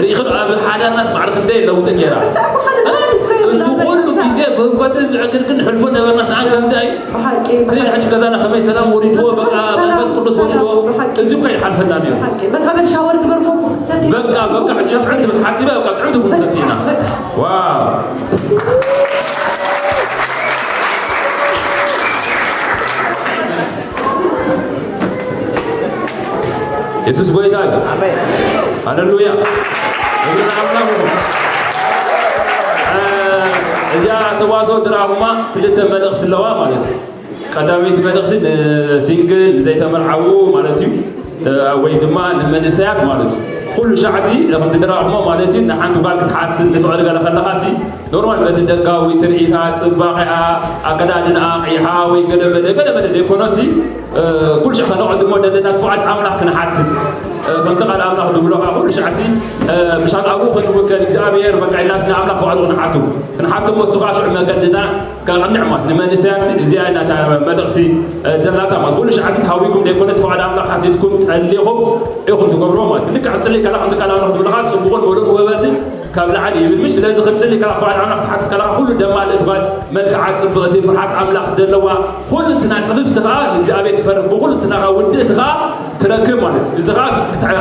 ርኢኺ ዶ ኣብ ሓዳርናስ ማዕረ ክንደይ ለውጢ ገይራ? እሳ እኮ ሓደ ማለት እኮ እዚ የብላን ኩሉ በቃ። ግዜ ብህውከትን ብዕግርግን ንሕልፎ ነበርና፣ ሰኣን ከምዚ ኣዩ። ብሓቂ፣ ትሪኢ ብሓቂ። ሕጂ ገዛና ከመይ ሰላም ወሪድዎ፣ በቃ ሰላም፣ መንፈስ ቅዱስ ሰላም፣ ወሪድዎ። ብሓቂ። እዚ እኮ ይሓልፈና ነይሩ። ብሓቂ። በቃ በል ሻወር ግበር ሞ፣ ሰቲ። በቃ፣ በቃ፣ ሕጂ ጥዕምቲ ክትሓጺባ፣ በቃ ጥዕምቲ ክትሰትይና። በቃ። ዋው። የሱስ ጎይታ እዩ። ኣሜን። ሃሌሉያ። ክብሪ ንኣምላኽ ይኹን። እ፣ እዚኣ ተዋስኦ ዝረኣኹማ ክልተ መልእኽቲ ኣለዋ ማለት እዩ። ቀዳመይቲ መልእኽቲ ንሲንግል፣ ንዘይተመርዓዉ ማለት እዩ። እ፣ ወይ ድማ ንመንእሰያት ማለት እዩ። ኩሉ ሻዕሲ ከምቲ ዝረኣኹሞ ማለት እዩ፣ ንሓንቲ ጓል ክትሓትት ንፍቕሪ ገለ ከለኻሲ ኖርማል በቲ ደጋዊ ትርኢታ፣ ጽባቐኣ፣ ኣከዳድንኣ፣ ቂሓ ወይ ገለመለ፣ ገለመለ ዘይኮነሲ፣ እ፣ ኩሉ ሻዕ ከነቐድሞ ዘለና ፍቓድ ኣምላኽ ክንሓትት፣ እ፣ ከምቲ ቃል ኣምላኽ ዝብሎ ከኣ ኩሉ ሻዕሲ፣ እ፣ ብሻል ኣብኡ ክንውከል እግዚኣብሔር በቃ ኢልናስ ንኣምላኽ ፍቓዱ ክንሓቱ፣ ክንሓቱ እሞ እሱ ከኣ ሽዑ መገድና ከቕንዕ ማለት ንመንእሰያሲ እዚኣ ኢና እታ መልእኽቲ፣ እ፣ ደላታ ማለት ኩሉ ሻዕሲ ተሃዊኩም ዘይኮነ ፍቓድ ኣምላኽ ሓቲትኩም ጸሊኹም ኢኹም ትገብርዎ ማለት ልክዕ ክትጽሊ ከላ ከምቲ ቃል ኣምላኽ ዝብሎ ከኣ ጽቡቕን ምሉእን ውህበትን ካብ ላዕሊ ይብል፣ ምሽ? ስለዚ ክትጽሊ ከላ፣ ፍቓድ ኣምላኽ ክትሓትት ከለኻ፣ ኩሉ ደማልእቲ ጓል፣ መልክዓ ጽብቕቲ፣ ፍርሃት ኣምላኽ ዘለዋ፣ ኩልንትና ጽፍፍቲ ከኣ ንእግዚኣብሔር ትፈርህ፣ ብኹልንትናኻ ውድእቲ ከኣ ትረክብ ማለት እዩ። እዚ ከኣ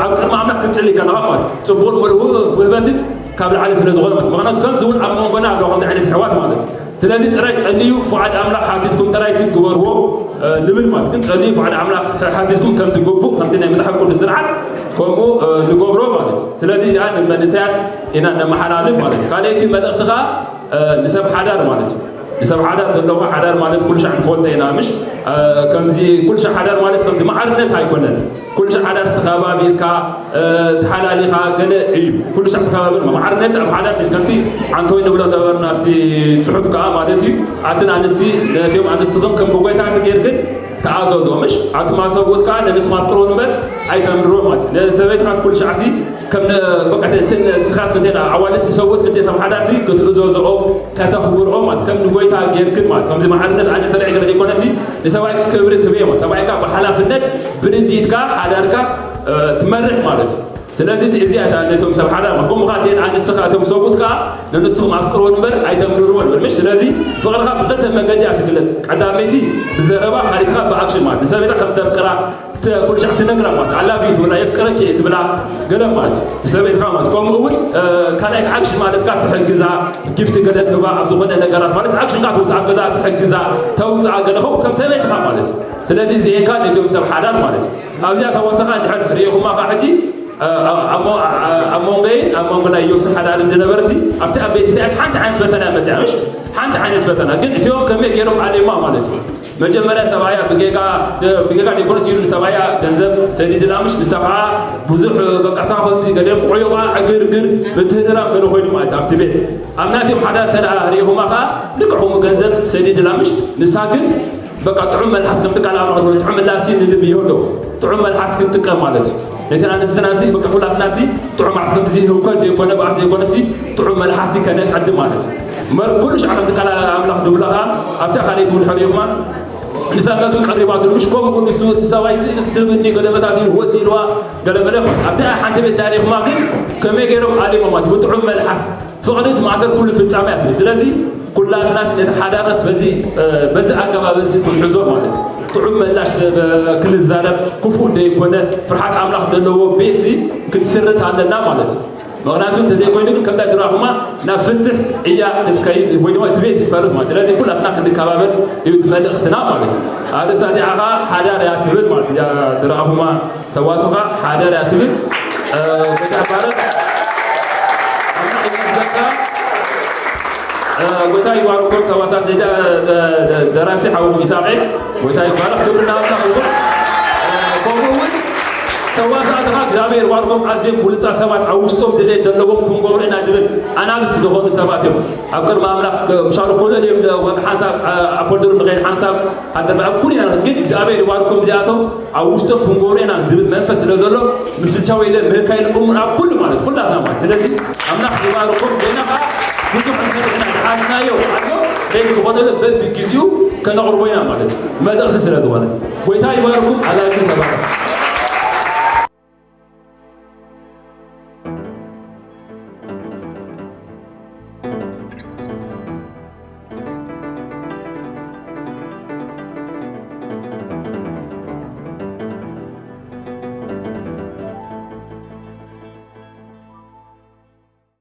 ኣብ ቅድሚ ኣምላኽ ክትጽሊ ከለኻ ማለት እዩ። ጽቡቕን ምሉእ ውህበትን ካብ ላዕሊ ስለ ዝኾነ ማለት እዩ። ምኽንያቱ ከምዚ እውን ኣብ መንጎና ኣለዋ ከምዚ ዓይነት ኣሕዋት ማለት እዩ። ስለዚ ጥራይ ጸልዩ፣ ፍቓድ ኣምላኽ ሓቲትኩም ጥራይ እቲ ግበርዎ፣ እ፣ ንብል ማለት ግን ጸልዩ፣ ፍቓድ ኣምላኽ ሓቲትኩም ከም ትግቡእ፣ ከምቲ ናይ መጽሓፍ ቅዱስ ስርዓት ከምኡ፣ እ፣ ንገብሮ ማለት እዩ። ስለዚ እዚኣ ንመንእሰያት ኢና ነመሓላልፍ ማለት እዩ። ካልኣይቲ መልእኽቲ ከኣ፣ እ፣ ንሰብ ሓዳር ማለት እዩ። ንሰብ ሓዳር ዘለኹ ሓዳር ማለት ኩሉ ሻዕ ንፈልጦ ኢና፣ ምሽ? እ፣ ከምዚ ኩሉ ሻዕ ሓዳር ማለት ከምዚ ማዕርነት ኣይኮነን። ኩሉ ሻዕ ሓዳር ተኸባቢርካ፣ እ፣ ተሓላሊኻ ገለ እዩ። ኩሉ ሻዕ ተኸባቢር ማዕርነት ኣብ ሓዳር ሲ-፣ ከምቲ ዓንቶይ ንብሎ ነበርና ኣብቲ ጽሑፍ ከኣ ማለት እዩ። ኣትን ኣንስቲ ነቲኦም ኣንስትኽን ከም ብጎይታ ሲ ጌርክን ተኣዘዞ፣ ምሽ? ኣቱማ ሰብኡት ከኣ ነንስኹም ኣፍቅርዎ እምበር ኣይተምርርዎ ማለት እዩ። ንሰበይትኻስ ኩሉ ሻዕ ሲ ከም ነ-፣ በቃ፣ ተ-፣ ተ-፣ ስኻት ክልቴና ኣዋልስ ንሰብኡት ክልቴ ሰብ ሓዳርቲ ክትእዘዝኦም፣ ከተኽብርኦም ማለት ከም ንጎይታ ጌርክን ማለት ከምዚ ማዕርነት ኣነ ሰብኣይ ገለ ዘይኮነሲ ንሰብኣይክስ ክብሪ ትበዮ ማለት ሰብኣይካ ብሓላፍነት ብርድኢትካ ሓዳርካ፣ እ፣ ትመርሕ ማለት እዩ። ስለዚ እዚ እታ ነቶም ሰብ ሓዳር ማለት ከምኡ ኸኣ እተን ኣንስቲ ኸኣ እቶም ሰብኡት ከኣ ነንስትኹም ኣፍቅርወን እምበር ኣይተምርርወን እምበር ምሽ። ስለዚ ፍቕርኻ ብክልተ መገዲ እያ ትግለጽ። ቀዳመይቲ ብዘረባ፣ ካልኣይቲ ኸኣ ብኣክሽን ማለት ንሰበይታ ከም ተፍቅራ ተ-፣ ኩሉ ሻዕ ትነግራ ማለት ኣላቭ ዩ ትብላ፣ የፍቅረኪ እየ ትብላ ገለ ማለት እዩ። ንሰበይትኻ ማለት ከምኡ እውን፣ እ፣ ካልኣይ ኣክሽን ማለት ከኣ ትሕግዛ፣ ጊፍቲ ገለ ትህባ ኣብ ዝኾነ ነገራት ማለት ኣክሽን ከኣ ትወስድ ኣብ ገዛ ትሕግዛ፣ ተውፅኣ ገለ ኸው ከም ሰበይትኻ ማለት እዩ። ስለዚ እዚኤን ከኣ ነቶም ሰብ ሓዳር ማለት እዩ። ኣብዚኣ ተወሰኻ እንድሕር ርኢኹማ ኸዓ ሕጂ፣ እ፣ ኣብ ሞ-፣ እ፣ ኣብ መንጎይን ኣብ መንጎ ናይ ዮሱፍ ሓዳር ዝነበረ ሲ ኣብቲ ኣብ ቤት እቲኣስ ሓንቲ ዓይነት ፈተና እያ መፅያ፣ ምሽ? ሓንቲ ዓይነት ፈተና ግን እቲኦም ከመይ ገይሮም ኣልዮማ ማለት እዩ። መጀመርያ ሰብኣያ ብጌጋ፣ ብጌጋ ዘይኮነስ ኢሉ ንሰብኣያ ገንዘብ ሰዲድላ፣ ምሽ? ንሳ ኸዓ ብዙሕ በቃ እሳ ከምዚ ገለ ቆይቋ ዕግርግር ምትህልላም ገለ ኮይኑ ማለት ኣብቲ ቤት። ኣብ ናትዮም ሓዳር እንተ ደኣ ርኢኹማ ኸዓ ልክዕ ከምኡ ገንዘብ ሰዲድላ፣ ምሽ? ንሳ ግን በቃ ጥዑም መልሓስ ከምቲ ቃል ኣምላኽ ዝበሎ ጥዑም ምላሲ ንልቢ ይህዶ። ጥዑም መልሓስ ክንጥቀም ማለት እዩ። ነተን ኣንስትናሲ በቃ ኩላትናሲ ጥዑማት ከምዚ ህውከት ዘይኮነ ብኣት ዘይኮነሲ ጥዑም መልሓሲ ከነቀድም ማለት እዩ። እምበር ኩሉ ሻዕ ከምቲ ቃል ኣምላኽ ዝብሎ ኸዓ ኣብታ ካልኣይቲ እውን ሕሪኹማ ንሳ መግቢ ቀሪባትሉ፣ ምሽ? ከምኡ ንሱ እቲ ሰብኣይ እዚ ክትብኒ ገለመታት ኢሉ ወስ ኢልዋ ገለመለ። ኣብቲ ሓንቲ ቤት ዳሪኹማ ግን ከመይ ገይሮም ኣሊሞማ ብጥዑም መልሓስ ፍቕሪ እቲ ማእሰር ኩሉ ፍጻመ እያ ትብል። ስለዚ ኩላትና ነቲ ሓዳርስ በዚ፣ እ፣ በዚ ኣገባብ እዚ ክንሕዞ ማለት እዩ። ጥዑም ምላሽ ብ-፣ ብ-፣ ክንዛረብ፣ ክፉእ ዘይኮነ ፍርሓት ኣምላኽ ዘለዎ ቤት ሲ ክንስርት ኣለና ማለት እዩ። ምኽንያቱ እንተዘይኮይኑ ግን ከምታ ድራኹማ ናብ ፍትሕ እያ ክትከይድ ወይ ድማ እቲ ቤት ይፈርስ ማለት እዩ። ስለዚ ኩላትና ክንከባበር እዩ እቲ መልእኽትና ማለት እዩ። ኣርእስታ እዚኣ ኸዓ ሓዳር እያ ትብል ማለት እያ ድራኹማ ተዋስኻ ሓደር እያ ትብል። እ፣ ጎይታ ይባረክ። ኣምላኽ ይመስገን። እ፣ ጎይታ ይባርኮም ተዋሳእቲ፣ ደ-፣ ደ-፣ ደ-፣ ደራሲ ሓውኩም ኢሳቄል፣ ጎይታ ይባረክ። ክብሪ ንኣምላኽ ይኹን። እ፣ ከምኡ እውን ተዋሳእትኻ እግዚኣብሔር ይባርኮም። ኣዝዮም ብሉጻት ሰባት ኣብ ውሽጦም ድሌት ዘለዎም ክንገብሮ ኢና ዝብል ኣናብስ ዝኾኑ ሰባት እዮም። ኣብ ቅድሚ ኣምላኽ ክ-፣ ምሻሉ ኮለል እዮም ደ-፣ ወዲ ሓንሳብ፣ እ፣ ኣብ ፖልደሩ ንኸይድ ሓንሳብ ሃደር ኣብ ኩሉ ኢና ግን እግዚኣብሔር ይባርኮም እዚኣቶም ኣብ ውሽጦም ክንገብሮ ኢና ዝብል መንፈስ ስለ ዘሎ ምስልቻው ኢለ ምህካ ኢለ እሙን ኣብ ኩሉ ማለት ኩላትና ማለት። ስለዚ ኣምላኽ ይባርኮም። ገና ኸዓ ብዙሕ እንሰርሕ ኢና ዝሓዝናዮ ኣሎ። ከይድ ዝኾነሉ በብግዜኡ ከነቕርቦ ኢና ማለት እዩ። መልእኽቲ ስለ ዝኾነ ጎይታ ይባርኩም። ኣላችሁ ተባረኹ።